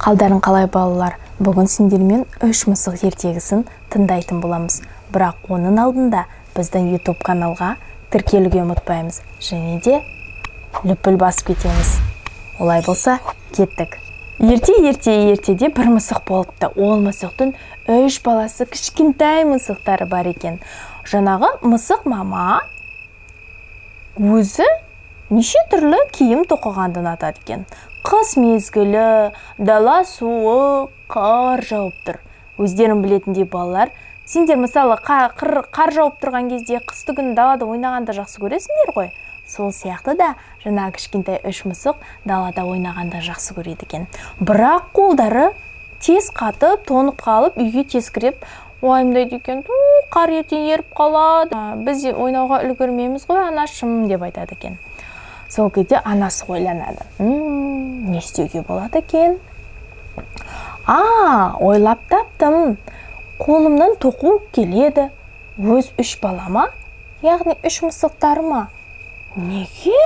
Қалдарың қалай, балалар? Бүгін сендермен үш мысық ертегісін тыңдайтын боламыз. Бірақ оның алдында біздің YouTube каналға тіркелуге ұмытпаймыз және де лүпіл басып кетеміз. Олай болса, кеттік. Ерте-ерте ертеде бір мысық болыпты. Ол мысықтың үш баласы, кішкентай мысықтары бар екен. Жаңағы мысық мама өзі неше түрлі киім тоқығанды ұнатады екен. Қыс мезгілі, дала суық, қар жауып тұр. Өздерің білетіндей, балалар, сендер, мысалы, қар жауып тұрған кезде, қысты күні далада ойнағанды жақсы көресіңдер ғой. Сол сияқты да жаңағы кішкентай үш мысық далада ойнағанды жақсы көреді екен. Бірақ қолдары тез қатып, тоңып қалып, үйге тез кіріп уайымдайды екен. Қар ертең еріп қалады, біз ойнауға үлгермейміз ғой, анашым, деп айтады екен. Сол кезде анасы ойланады: Не істеуге болады екен? А, ойлап таптым! Қолымнан тоқу келеді. Өз үш балама, яғни үш мысықтарыма неге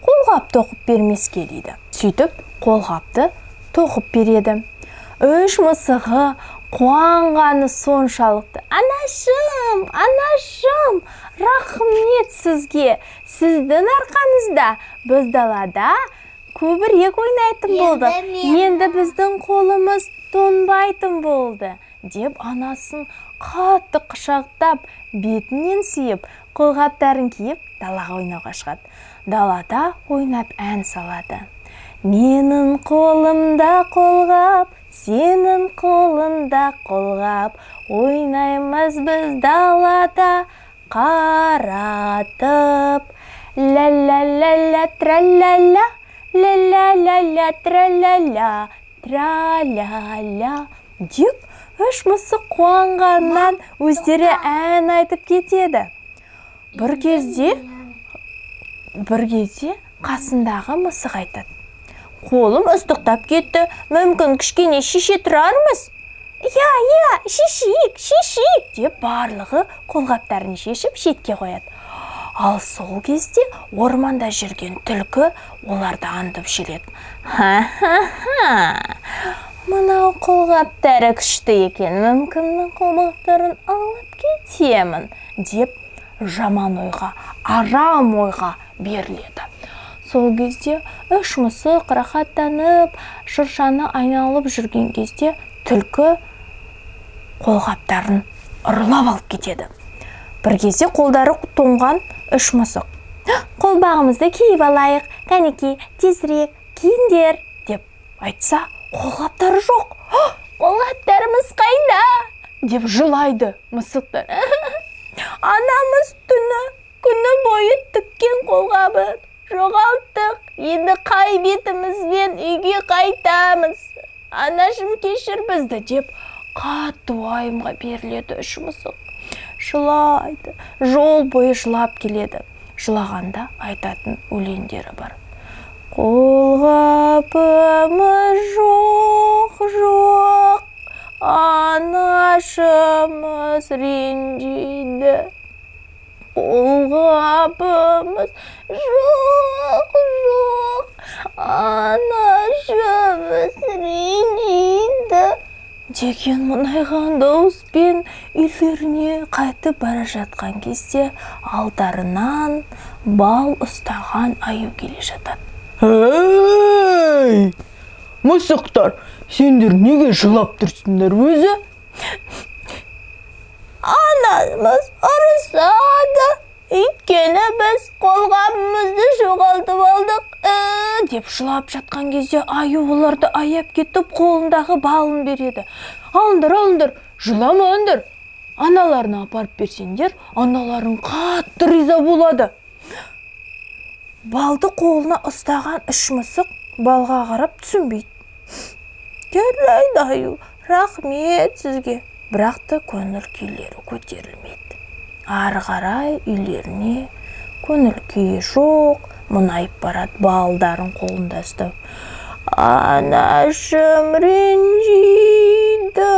қолғап тоқып бермеске?» – дейді. Сөйтіп, қолғапты тоқып береді. Үш мысығы қуанғаны соншалықты: «Анашым, анашым, рахмет сізге! Сіздің арқаңызда біз далада көбірек ойнайтын болдық. Енді біздің қолымыз тоңбайтын болды», – деп, анасын қатты құшақтап, бетінен сүйіп, қолғаптарын киіп, далаға ойнауға шығады. Далада ойнап, ән салады: «Менің қолымда қолғап, сенің қолында қолғап, ойнаймыз біз далада қар атып. Ля-ля-ля-ля, тра-ля-ля, ля-ля-ля-ля, тра-ля-ля, тра-ля-ля», – деп, үш мысық қуанғаннан өздері ән айтып кетеді. Бір кезде қасындағы мысық айтады: «Қолым ыстықтап кетті, мүмкін, кішкене шеше тұрармыз?» «Иә, иә, шешейік, шешейік», – деп, барлығы қолғаптарын шешіп, шетке қояды. Ал сол кезде орманда жүрген түлкі оларды аңдып жүреді. «Ха, ха, ха, мынау қолғаптары күшті екен, мүмкін, мына қолғаптарын алып кетемін», – деп, жаман ойға, арам ойға беріледі. Сол кезде үш мысық рахаттанып шыршаны айналып жүрген кезде түлкі қолғаптарын ұрлап алып кетеді. Бір кезде қолдары тоңған үш мысық: «Қолғабымызды киіп алайық, кәнекей, тезірек киіңдер», – деп айтса, қолғаптары жоқ. «Қолғаптарымыз қайда?» – деп жылайды мысықтар. «Анамыз түні күні бойы тіккен қолғабы жоғалттық. Енді қай бетімізбен үйге қайтамыз? Анашым, кешір бізді», – деп, қатты уайымға беріледі. Үш мысық жылайды, жол бойы жылап келеді. Жылағанда айтатын өлеңдері бар: «Қолғабымыз жоқ, жоқ, анашымыз ренжиді. Қолғабымыз жоқ, жоқ, анашымыз ренжиді», – деген мұңайған дауыспен үйлеріне қайтып бара жатқан кезде алдарынан бал ұстаған аю келе жатады. Ей, мысықтар, сендер неге жылап тұрсыңдар өзі? «Анамыз ұрысады, өйткені біз қолғабымызды жоғалтып алдық», – деп жылап жатқан кезде аю оларды аяп кетіп, қолындағы балын береді. «Алыңдар, алыңдар, жыламаңдар. Аналарына апарып берсеңдер, аналарың қатты риза болады». Балды қолына ұстаған үш мысық балға қарап түсінбейді. «Жарайды, аю, рахмет сізге», – бірақ та көңіл күйлері көтерілмейді. Ары қарай үйлеріне көңіл күйі жоқ, мұңайып барады балдарын қолында ұстап. «Анашым ренжиді,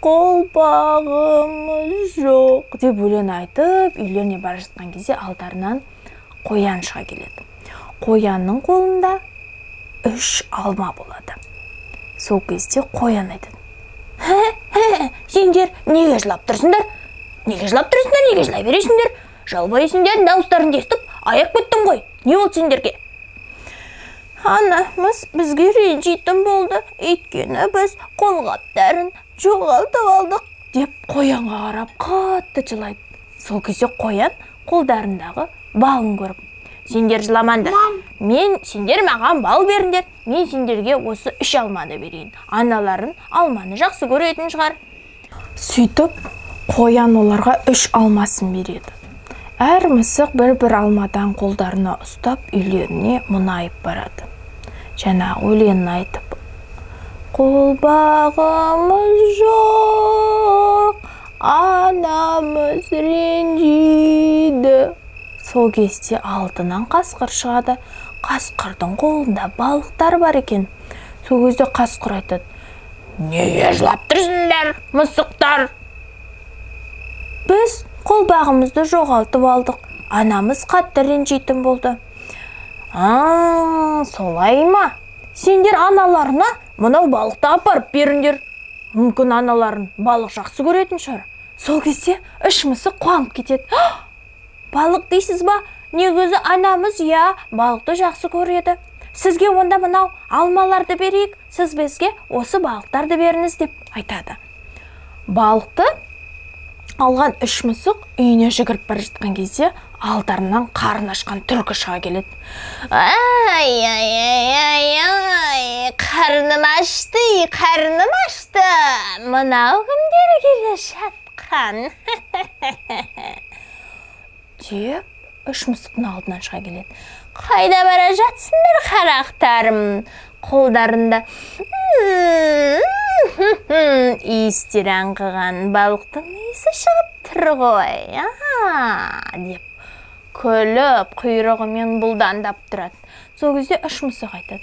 қолғабымыз жоқ», – деп өлең айтып, үйлеріне бара жатқан кезде алдарынан қоян шыға келеді. Қоянның қолында үш алма болады. Сол кезде қоян айтады: сендер неге жылап тұрсыңдар? Неге жылап тұрсыңдар? Неге жылай бересіңдер? Жалбай сендердің дауыстарыңды естіп, аяп кеттім ғой. Не болды сендерге? Анамыз бізге ренжитін болды, өйткені біз қолғаптарын жоғалтып алдық, деп қоянға қарап қатты жылайды. Сол кезде қоян қолдарындағы балын көріп: сендер жыламаңдар, мен сендер маған бал беріңдер, мен сендерге осы 3 алманы берейін. Аналарын алманы жақсы көретін шығар. Сөйтіп қоян оларға 3 алмасын береді. Әр мысық бір-бір алмадан қолдарына ұстап, үйлеріне мұнайып барады. Жаңа өлеңін айтып: қолбағымыз жоқ, анамыз ренжиді. Сол кезде алдынан қасқыр шығады. Қасқырдың қолында балықтар бар екен. Сол кезде қасқыр айтады: неге жылап тұрсыңдар, мысықтар? Біз қолбағымызды жоғалтып алдық, анамыз қатты ренжитін болды. Солай ма? Сендер аналарына мынау балықты апарып беріңдер. Мүмкін аналарын балық жақсы көретін шығар. Сол кезде 3 мысық қуанып кетеді. Балық дейсіз ба? Негізі анамыз, иә, балықты жақсы көреді. Сізге онда мынау алмаларды берейік, сіз бізге осы балықтарды беріңіз, деп айтады. Балықты алған 3 мысық үйіне жүгіріп бара жатқан кезде алдарынан қарын ашқан түлкі шыға келеді. Ай, ай, ай, ай, ай, қарным ашты, қарным ашты. Мынау кімдер келе жатқан? Деп 3 мысықтың алдынан шыға келеді. Қайда бара жатсыңдар, қарақтарым? Қолдарында иістері аңқыған балықтың иісі шығып тұр ғой, деп күліп, құйрығымен бұлдандап тұрады. Сол кезде 3 мысық айтады: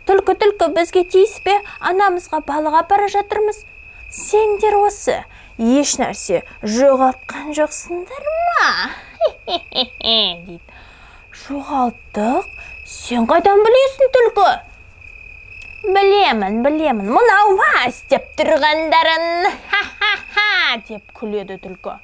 түлкі, түлкі, бізге тиіспе, анамызға балық апара жатырмыз. Сендер осы еш нәрсе жоғалтқан жоқсыңдар ма? Дейді. Жоғалттық? Сен қайдан білесің, түлкі? Білемін, білемін, мынау ма істеп тұрғандарын? Ха-ха-ха, деп күледі түлкі.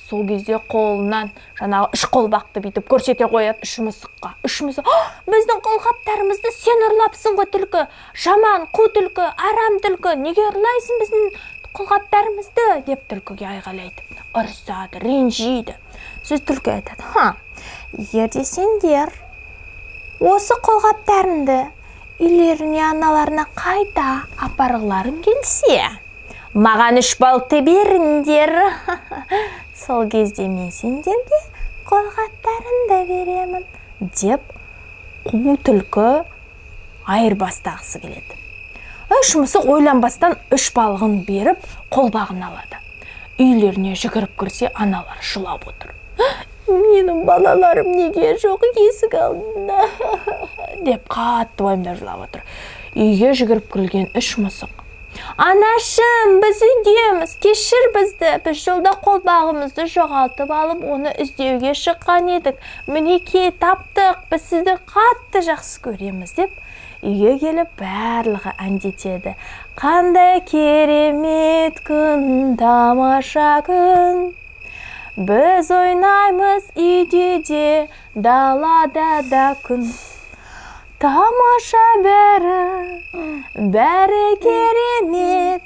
Сол кезде қолынан жаңағы 3 қолбақты бүйтіп көрсете қояды 3 мысыққа. 3 мысық: біздің қолғаптарымызды сен ұрлапсың ғой, түлкі. Жаман, қу түлкі, арам түлкі, неге ұрлайсың біздің қолғаптарымызды, деп түлкіге айғайлайды. Ұрсады, ренжиді. Сөз түлкі айтады: ха, егер де сендер осы қолғаптарыңды үйлеріне, аналарына қайта апарғыларың келсе, маған 3 балықты беріңдер. Сол кезде мен сендерге қолғаптарыңды беремін, деп қу түлкі айырбастағысы келеді. 3 мысық ойланбастан 3 балығын беріп, қолбағын алады. Үйлеріне жүгіріп кірсе, аналар жылап отыр. Менің балаларым неге жоқ есік алдында, деп қатты уайымдап жылап отыр. Үйге жүгіріп кірген 3 мысық: анашым, біз үйдеміз, кешір бізді, біз жолда қолбағымызды жоғалтып алып, оны іздеуге шыққан едік. Мінекей таптық, біз сізді қатты жақсы көреміз, деп үйге келіп барлығы әндетеді. Қандай керемет күн, тамаша күн. Біз ойнаймыз үйде де, далада да күн. Тамаша бәрі, бәрі керемет.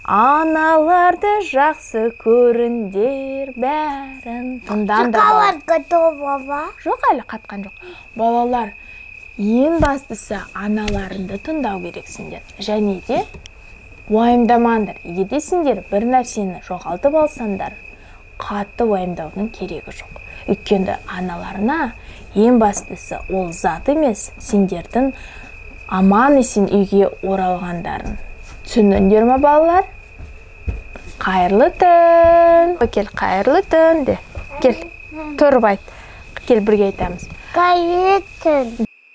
Аналарды жақсы көріңдер бәрін. Тыңдаңдар, балалар. Готова. Жоқ, әлі қатқан жоқ. Балалар, ең бастысы аналарыңды тыңдау керексіңдер. Және де уайымдамаңдар. Егер де сендер бір нәрсені жоғалтып алсаңдар, қатты уайымдаудың керегі жоқ. Өйткені аналарына ең бастысы ол зат емес, сендердің аман есен үйге оралғандарын. Түсіндіңдер ме, балалар? Қайырлы түн. Кел, қайырлы түн де. Кел, тұрып айт. Кел, бірге айтамыз. Қайырлы түн.